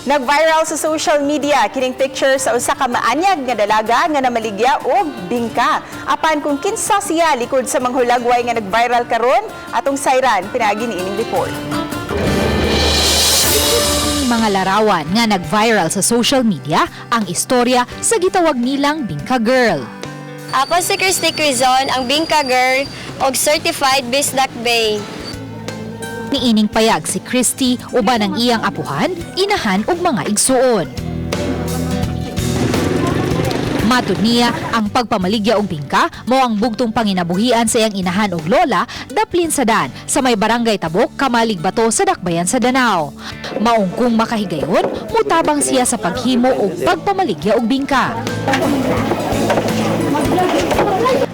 Nag-viral sa social media kining picture sa usa ka maanyag nga dalaga nga namaligya og bingka. Apan kung kinsa siya likod sa manghulagway nga nag-viral karon, atong sayran pinaagi niining report. Mga larawan nga nag-viral sa social media ang istorya sa gitawag nilang Bingka Girl. Ako si Christy Quizon, ang Bingka Girl, og Certified Bisdak Bay. Niining payag si Christy uban ang iyang apuhan, inahan ug mga igsuon. Matud niya, ang pagpamaligya og bingka mao ang bugtong panginabuhian sa iyang inahan ug lola daplin sa dan sa may Barangay Tabok, Camalig Bato sa Dakbayan sa Danao. Maong kung makahigayon, mutabang siya sa paghimo og pagpamaligya og bingka.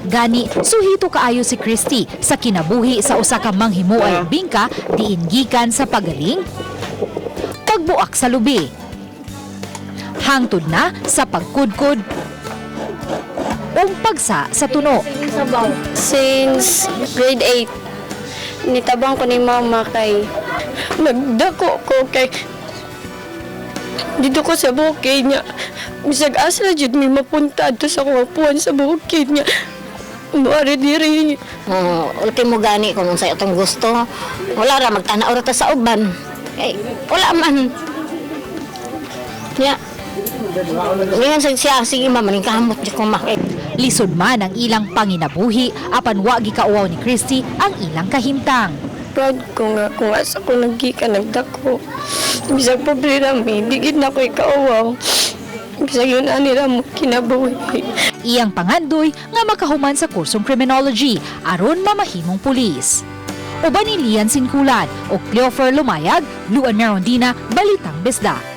Gani, suhito kaayo si Christy sa kinabuhi sa usa ka manghimuay og bingka diin gikan sa pagaling, pagbuak sa lubi, hangtod na sa pagkudkod ug pagsa sa tuno. Since grade 8, nitabang ko ni mama kay Nagdako ko kay dito ko sa bukid niya. Bisag asa jud mi mapunta adto sa akong apuan sa bukid niya. Muari diri. Oh, ultimo gani kung unsay atong gusto, wala ra magtanaw ra ta sa uban. Kay wala man. Ya. Ngayon sa siya, sige ma'am, kamot di ko ma. Lisod man ang ilang panginabuhi apan wa gikauwaw ni Christy ang ilang kahimtang. Proud ko nga kung asa ko naggikan nagdako. Bisag pobre ra mi, di gid na ko ikauwaw. Bisag yun ani ra mo kinabuhi. Iyang pangandoy nga makahuman sa kursong criminology aron mamahimong pulis. Uban ni Lian Sinkulan o Cleofer Lumayag, Luan Merondina, Balitang Bisdak.